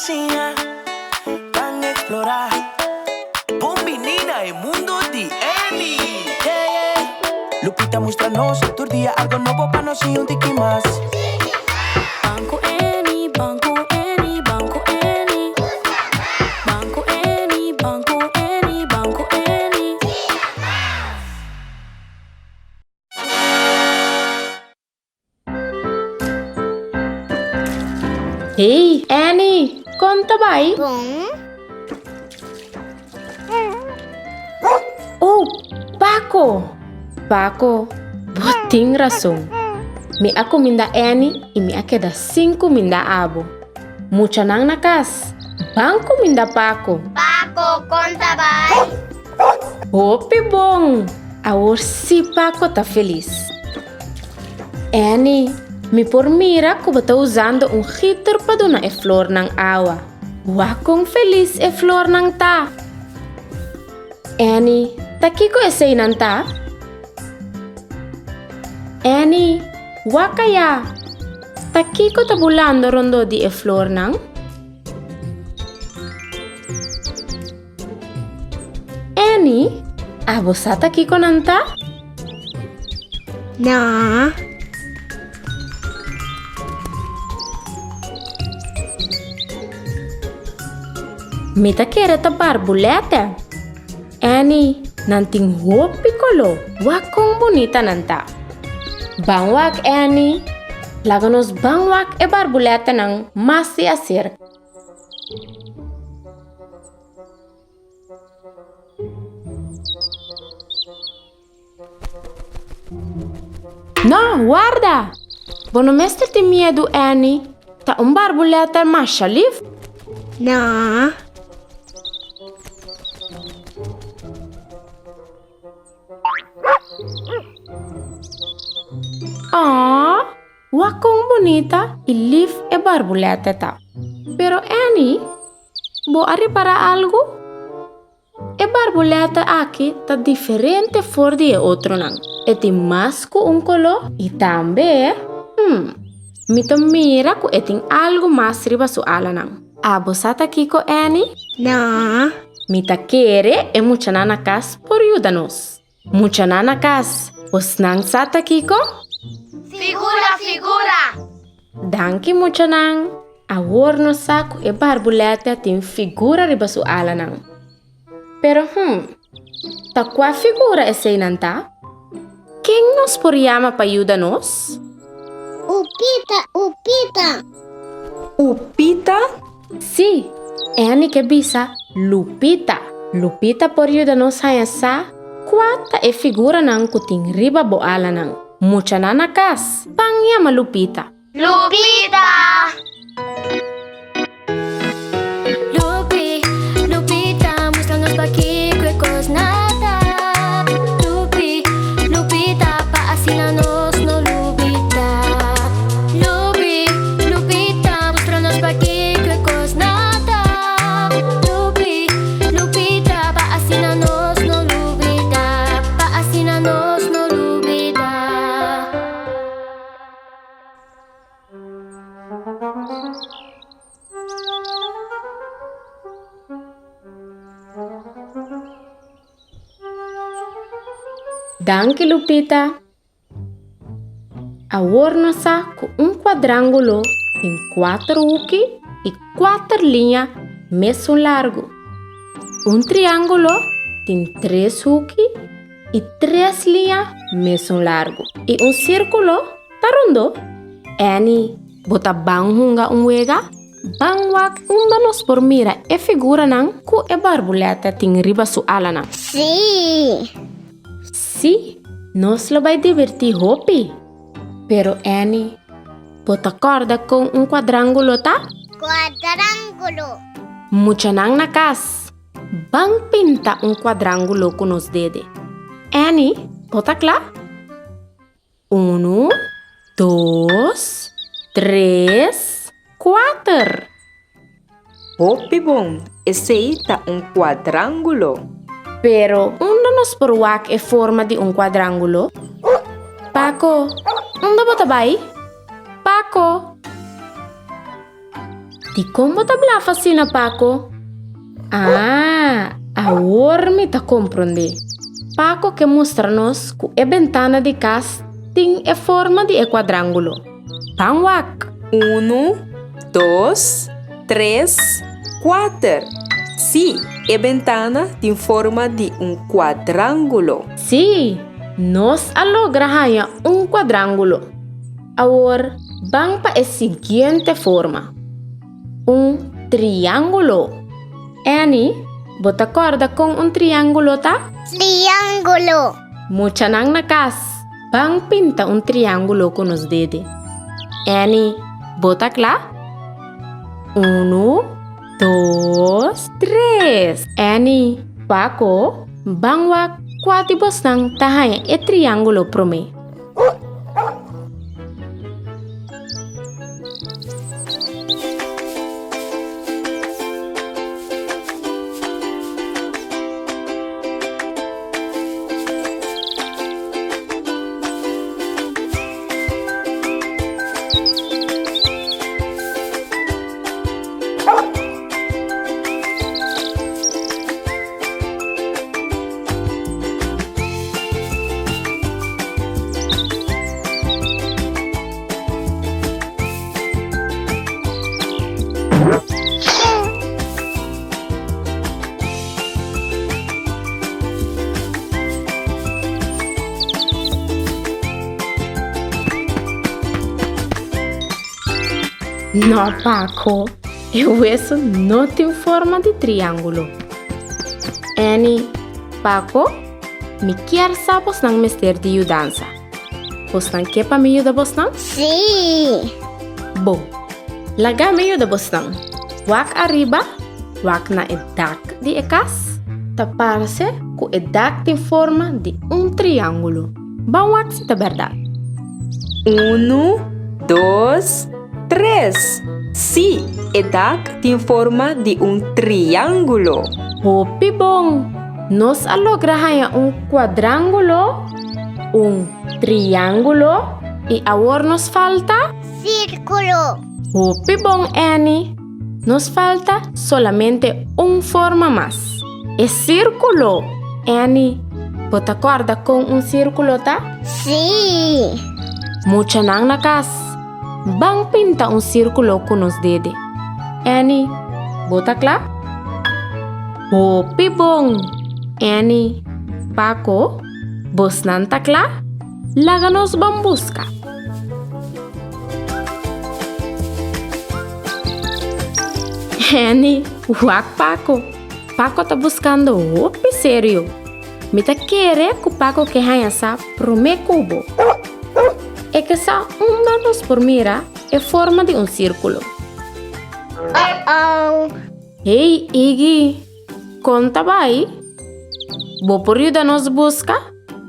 siña, ban explorá. Bon biní na e mundo di Annie! Yeah, yeah. Lupita mustra nos tur dia algo nobo pa nos siña un tiki mas. Ban ku Annie, ban ku Annie, ban ku Annie. Ban ku Annie, ban ku Annie, ban ku Annie. Hey, Annie, kon ta bai? Bon. Oh, Paco! Paco, bo tin rason. Mi a kuminda Annie i mi a keda sin kuminda abo. Muchanan na kas, ban kuminda Paco. Paco, kon ta bai? Hopi bon! Awor sí Paco ta felis. Annie, mi por mira ku bo ta usando un giter pa duna e flornan awa. Wak kon felis e flornan ta! Annie, ta kiko eseinan ta? Annie, wak ayá! Ta kiko ta bulando rondó di e flornan? Annie, abo sa ta kiko nan ta? No. Mi ta kere ta barbulètè. Annie, nan tin hopi koló. Wak kon bunita nan ta. Ban wak, Annie. Laga nos ban wak e barbulètènan mas di aserka. No, warda! Bo no mester tin miedu, Annie. Ta un barbulètè masha lif. No. Aww, wak kon bunita i lif e barbulètè ta. Pero Annie, bo a ripará algu? E barbulètè aki ta diferente for di e otronan. E tin mas ku un koló i tambe, hmm, mi ta mira ku e tin algu mas riba su alanan. Abo sa ta kiko, Annie? No. Mi ta kere e muchanan na kas por yuda nos. Muchanan na kas, bosnan sa ta kiko? Figura, figura! Danki muchanan! Awor nos sa ku e barbulètè tin figura riba su alanan. Pero hm, ta kua figura eseinan ta? Ken nos por yama pa yuda nos? Upita, Upita! Upita? Sí, Annie ke bisa Lupita. Lupita por yuda nos haña sa kua ta e figuranan ku tin riba bo alanan. Muchanan na kas, ban yama Lupita. Lupita! Lupi, Lupita, mustra nos pakiko e kos na ta. Lupi, Lupita, pa asina nos no lubida. Lupi, Lupita, mustra nos pakiko e kos na ta. Lupi, Lupita, pa asina nos no lubida. Pa asina nos no lubida. Danki Lupita. Awor nos sa ku un kuadrángulo tin kuater huki i kuater liña mesun largu. Un triángulo tin tres huki i tres liña mesun largu. I un sírkulo ta rondó. Annie, bo ta ban hunga un wega? Ban wak unda nos por mira e figuranan ku e barbulètè tin riba su alanan. Sí! Sí, nos lo bai dibertí hopi! Pero Annie, bo ta kòrda kon un kuadrángulo ta? Kuadrángulo! Muchanan na kas, ban pinta un kuadrángulo ku nos dede. Annie, bo ta kla? Unu, dos, tres, kuater! Hopi bon! Esei ta un kuadrángulo. Pero unda nos por wak e forma di un kuadrángulo? Paco, unda bo ta bai? Paco! Dikon bo ta blaf asina, Paco? Ah, awor mi ta komprondé. Paco ke mustra nos ku e bentana di kas tin e forma di e kuadrángulo. Ban wak! Unu, dos, tres, kuater. Sí, e bentana tin forma di un kuadrángulo. Sí, nos a logra haña un kuadrángulo. Awor ban pa e siguiente forma, un triángulo. Annie, bo ta kòrda kon un triángulo ta? Triángulo. Muchanan na kas, ban pinta un triángulo ku nos dede. Annie, bo ta kla? Unu, dos, tres! Annie, Paco, ban wak kua di bosnan ta haña e triángulo promé. No, Paco, e weso no tin forma di triángulo. Annie, Paco, mi kier sa bosnan mester di yudansa. Bosnan ke pa mi yuda bosnan? Sí! Bon, laga mi yuda bosnan. Wak ariba, wak na e dak di e kas. Ta parse ku e dak tin forma di un triángulo. Ban wak si ta bèrdat. Unu, dos, tres! Sí, e dak tin forma di un triángulo. Hopi bon! Nos a logra haña un kuadrángulo, un triángulo i awor nos falta. Sírkulo! Hopi bon, Annie! Nos falta solamente un forma mas, e sírkulo! Annie, bo ta kòrda kon un sírkulo ta? Sí! Muchanan na kas, ban pinta un sírkulo ku nos dede. Annie, bo ta kla? Hopi bon! Annie, Paco, bosnan ta kla? Laga nos ban buska! Annie, wak Paco. Paco ta buscando hopi serio. Mi ta kere cu Paco ke haña sa prome cu bo. E ke sa unda nos por mira e forma di un circulo. Uh-oh. Hey, Iggy, kon ta bai? Bo por yuda nos buska?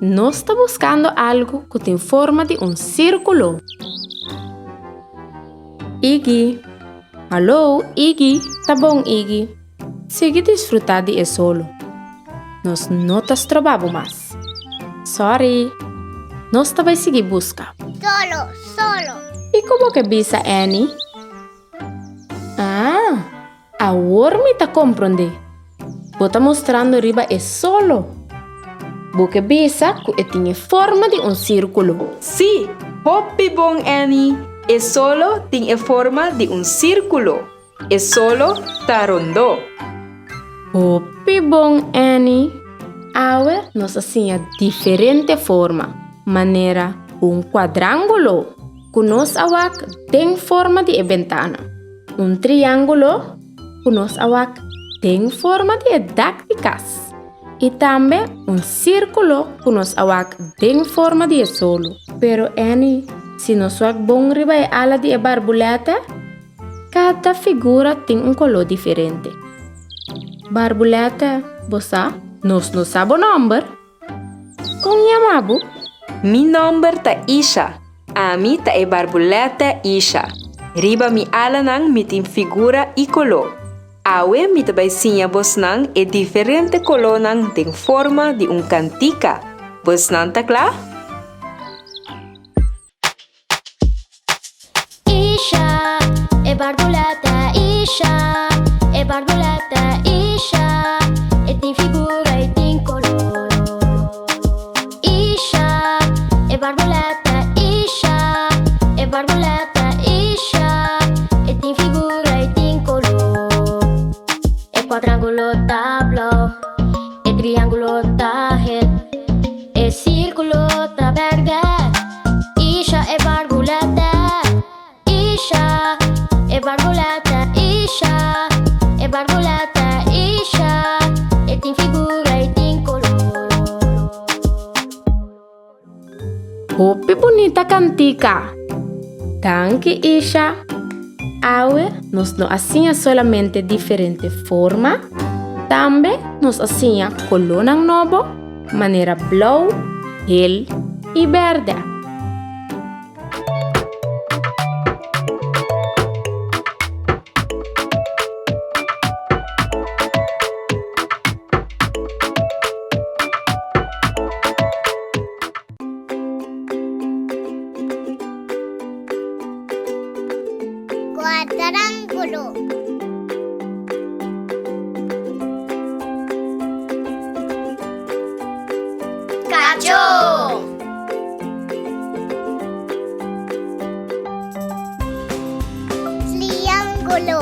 Nos ta buskando algu ku tin forma di un sírkulo. Iggy, Hallo, Iggy, ta bon, Iggy. Sigui disfrutá di e solo. Nos no ta stroba bo mas. Sorry. Nos ta bai sigui buska. Solo, solo. Kiko bo ke bisa, Annie? Ah, awor mi ta komprondé. Bo ta mustrando riba e solo. Bo ke bisa ku e tin e forma di un sírkulo. Sí, hopi bon, Annie! E solo tin e forma di un sírkulo. E solo ta rondó. Hopi bon, Annie! Awe nos a siña diferente forma, manera un kuadrángulo. Ku nos a wak den forma di e bentana. Un triángulo ku nos a wak den forma di e dak di kas. I tambe un sírkulo ku nos a wak den forma di e solo. Pero Annie, si nos wak bon riba e ala di e barbulètè, kada figura tin un koló diferente. Barbulètè, bo sa? Nos no sa bo nòmber. Kon yama bo? Mi nòmber ta Isha. Ami ta e barbulètè Isha. Riba mi alanan mi tin figura i koló. Awe mi ta bai siña bosnan e diferente kolónan den forma di un kantika. Bosnan ta kla? Isha, e barbulètè Isha. Isha, e barbulètè Isha, e tin figura i tin koló. Isha, e barbulètè Isha, e barbulètè Isha, e tin figura i tin koló. E kuadrángulo ta blou, e triángulo ta hel, e sírkulo ta bèrdè. Isha, e barbulètè Isha, e barbulètè Isha, e barbulètè Isha, e tin figura i tin koló. Hopi bunita kantika! Danki Isha! Awe nos no a siña solamente diferente forma, tambe nos a siña kolónan nobo manera blou, hel i bèrdè. Cuadrángulo. Cacho. Triángulo.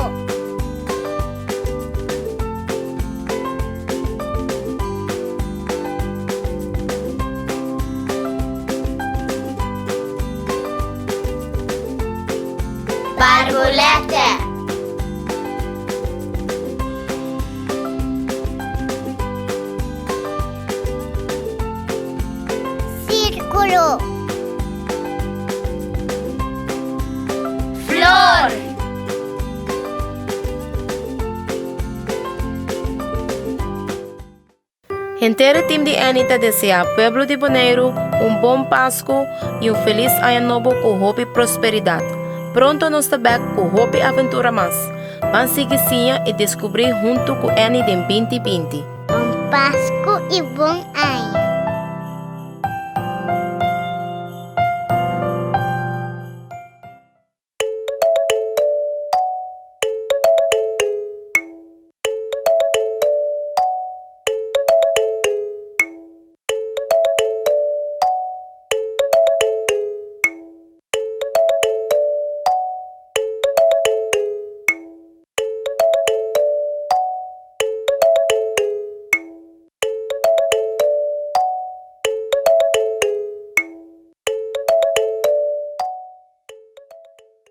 Barbulètè. Sírkulo. Flor. Henter e tim di Eni ta deseá pueblo di Boneiru un bon Pasku i un felis aña nobo ku hopi prosperidat. Pronto nos ta bèk ku hopi aventura mas. Ban sigui siña i deskubrí huntu ku Eni den 2020. Bon Pasku i bon aña!